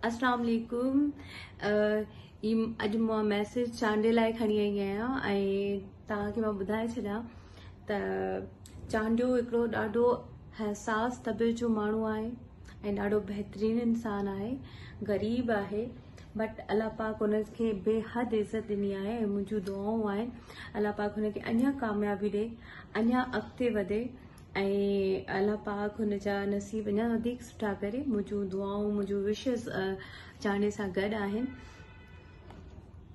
اسلام عليڪم هي اڄ مان ميسيج چانڊيي لاء کڻي آئي آهيان ۽ توهان کي مان ٻڌائي ڇڏيان ته چانڊيو هڪڙو ڏاڍو حساس طبيعت جو ماڻهو آهي ۽ ڏاڍو بهترين انسان آهي غريب آهي بٽ الله پاڪ ان کي بي حد عزت ڏني آهي ۽ منهنجون دعائون آهن الله پاڪ هن کي اڃا ڪاميابي ڏي اڃا اڳتي وڌي ۽ الله پاڪ هن جا نصيب اڃا وڌيڪ سٺا ڪري. منهنجون دعائون منهنجون وشز چانڊيي سان گڏ آهن.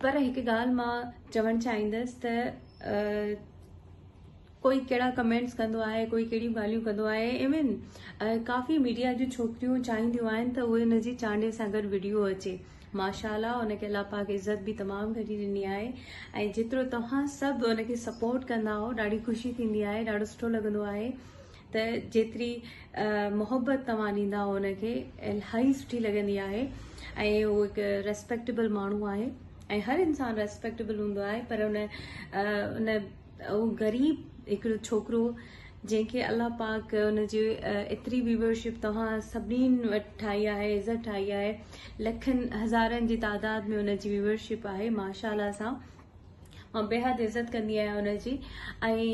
پر هڪ ڳالهه مان چوڻ چاهيندس ته ڪوئي ڪهڙا ڪمينٽس ڪندو آهي ڪوئي ڪهڙيون ڳالهيون ڪندو آهي ايون ڪافي ميڊيا جون ڇوڪريون چاهينديون آهن ته اهي هن جي چانڊيي سان گڏ وڊيو اچي. ماشاء الله ان کي الله پاڪ عزت به تمام گهڻي ڏني آهي ۽ جيترو توهان سڀ ان کي سپورٽ ڪندا آهو ڏاڍي خوشي ٿيندي آهي ڏاڍو سٺو لڳندو آهي ته جيتري محبت توهان ڏيندا آهو ان کي الاهي سٺي لڳندي آهي ۽ هو هڪ ريسپيڪٽيبل ماڻهو آهي ۽ هر انسان ريسپيڪٽيبل هوندو آهي پر ان ان اهو غريب هڪڙو ڇوڪرو جنهن کي الله پاڪ ان جي ايتري ويورشپ توهان سڀني وٽ ٺاهي آهي عزت ٺاهي آهي لکن هزارن جي تعداد ۾ ان جي ويورشپ آهي ماشاء الله سان مان بيحد عزت ڪندي آهيان ان جي ۽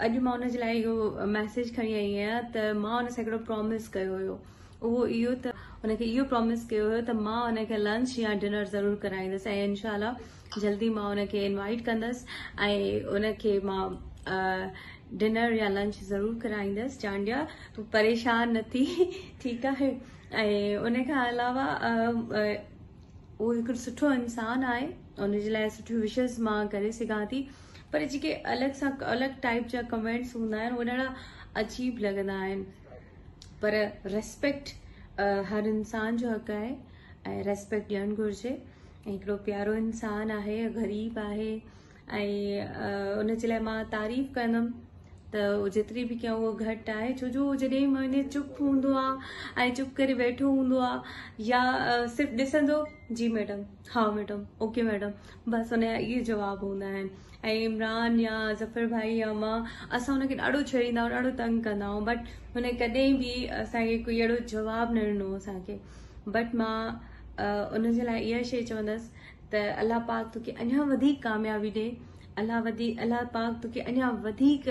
اڄ مان ان جي لاء اهو ميسيج کڻي آئي آهيان ته مان ان سان هڪڙو پرامس ڪيو هيو اهو اهو ته ان کي اهو پرامس ڪيو هيو ته مان ان کي لنچ يا ڊنر ضرور ڪرائيندس ۽ انشاء الله جلدي مان ان کي انوائيٽ ڪندس ۽ ان کي مان ڊنر يا لنچ ضرور ڪرائيندس چانڊيا تون پريشان نه ٿي ٺيڪ آهي ۽ ان کان علاوه اهو هڪ سٺو انسان آهي ان جي لاء سٺيون وشز مان ڪري سگهان ٿي پر جيڪي الڳ سان الڳ ٽائپ جا ڪمينٽس هوندا آهن اهي ڏاڍا عجيب لڳندا آهن پر ريسپيڪٽ هر انسان جو حق آهي ۽ ريسپيڪٽ ڏيڻ گهرجي ۽ هڪڙو پيارو انسان آهي غريب آهي ۽ ان جي لاء مان تعريف ڪندم ته جيتري به ڪيان اهو گهٽ آهي ڇو جو جڏهن معني چپ هوندو آهي ۽ چپ ڪري ويٺو هوندو آهي يا صرف ڏسندو جي ميڊم ها ميڊم اوڪي ميڊم بس ان جا اهي جواب هوندا آهن ۽ عمران يا ظفر ڀائي يا مان اسان ان کي ڏاڍو ڇيڙيندا آهيون ڏاڍو تنگ ڪندا آهيون بٽ هن ڪڏهن به اسان کي ڪوئي اهڙو جواب نه ڏنو اسان کي بٽ مان ان جي لاء اها شيء چوندس ته الله پاڪ توکي اڃا وڌيڪ ڪاميابي ڏي الله وڌي الله پاڪ توکي اڃا وڌيڪ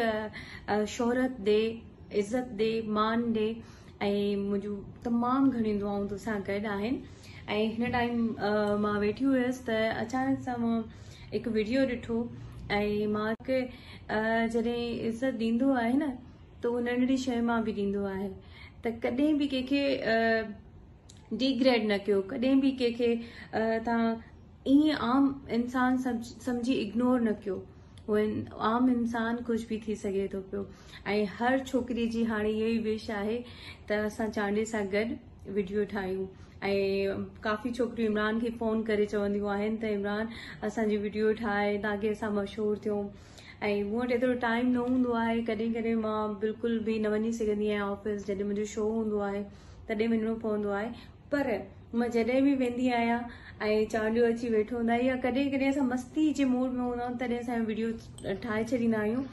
شهرت ڏي عزت ڏي مان ڏي ۽ منهنجون تمام گهڻيون دعائون توسان گڏ آهن ۽ هن ٽائيم مان ويٺي هيس ته اچانڪ سان مان هڪ ويڊيو ڏٺو ۽ مان جڏهن عزت ڏيندو آهي نه ته اهو ننڍڙي شيء مان به ڏيندو آهي ته ڪڏهن به ڪنهن کي ڊيگريڊ نه ڪيو ڪڏهن به ڪنهن کي توهان ائين عام انسان سمجهي اگنور نه ڪيو اهو عام انسان ڪجهه به ٿي سگهي ٿو پيو ۽ هر ڇوڪري جي هاڻي اهو ئي وش آهي ته اسان چانڊيي سان گڏ وڊيو ٺاهيون ۽ ڪافي ڇوڪريون عمران کي فون ڪري چونديون آهن ته عمران اسان جي وڊيو ٺاهي تاڪي اسان مشهور ٿيون ۽ مون وٽ ايترو ٽائيم نه هوندو آهي ڪڏهن ڪڏهن مان بلڪل به نه وڃي سگهندي آهيان آفيس جڏهن منهنجو شو هوندو آهي تڏهن وڃڻو پوندو آهي پر مان جڏهن به ويندي آهيان ۽ چانڊيو اچي ويٺو هوندو آهي يا ڪڏهن ڪڏهن اسان مستي جي موڊ ۾ هوندا آهيون تڏهن اسان ويڊيو ٺاهي ڇڏيندا آهيون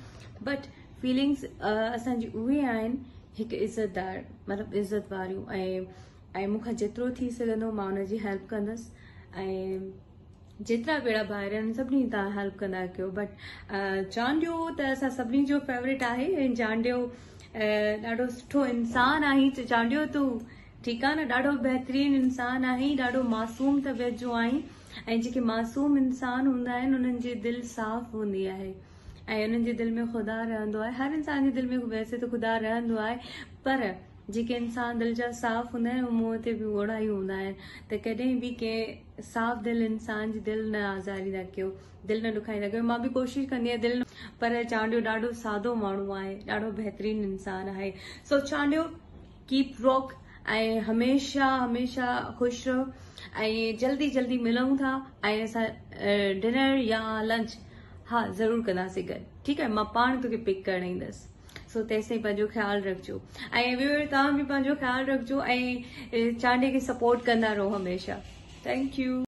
بٽ فيلنگس اسان جي اهي آهن هڪ عزتدار مطلب عزت واريون ۽ ۽ مون کان جيترو ٿي سگهندو مان ان جي هيلپ ڪندس ۽ جيترا به اهڙا ڀائر آهن سڀني جي توهان هيلپ ڪندا ڪيو بٽ چانڊيو ته اسان سڀني جو فيورٽ آهي ۽ چانڊيو ڏاڍو سٺو انسان آهين چانڊيو تون ٺيڪ آهي نه ڏاڍو بهترين انسان آهين ڏاڍو معصوم طبيعت جو آهين ۽ جيڪي معصوم انسان هوندا آهن انهن جي دل صاف هوندي آهي ۽ انهن جي دل ۾ خدا رهندو آهي هر انسان جي دل ۾ ويسي ته خدا رهندو آهي پر جيڪي انسان دل جا صاف هوندا آهن اهي منهن تي به اوڙا ئي هوندا آهن ته ڪڏهن به ڪنهن صاف دل انسان جي دل نه آزاريندا ڪيو دل نه ڏکائيندا ڪيو مان به ڪوشش ڪندي آهيان دل پر چانڊيو ڏاڍو سادو ماڻهو آهي ڏاڍو بهترين انسان آهي سو چانڊيو ڪيپ راڪ ۽ هميشه هميشه خوش رهو ۽ جلدي جلدي ملون ٿا ۽ اسان ڊنر يا لنچ ها ضرور ڪنداسين گڏ ٺيڪ آهي مان پاڻ توکي پڪ ڪرڻ ايندس سو تيسين پنهنجو خيال رکجو ۽ ويور توهان به پنهنجو خيال رکجو ۽ چانڊيي کي سپورٽ ڪندا رهو هميشه thank you.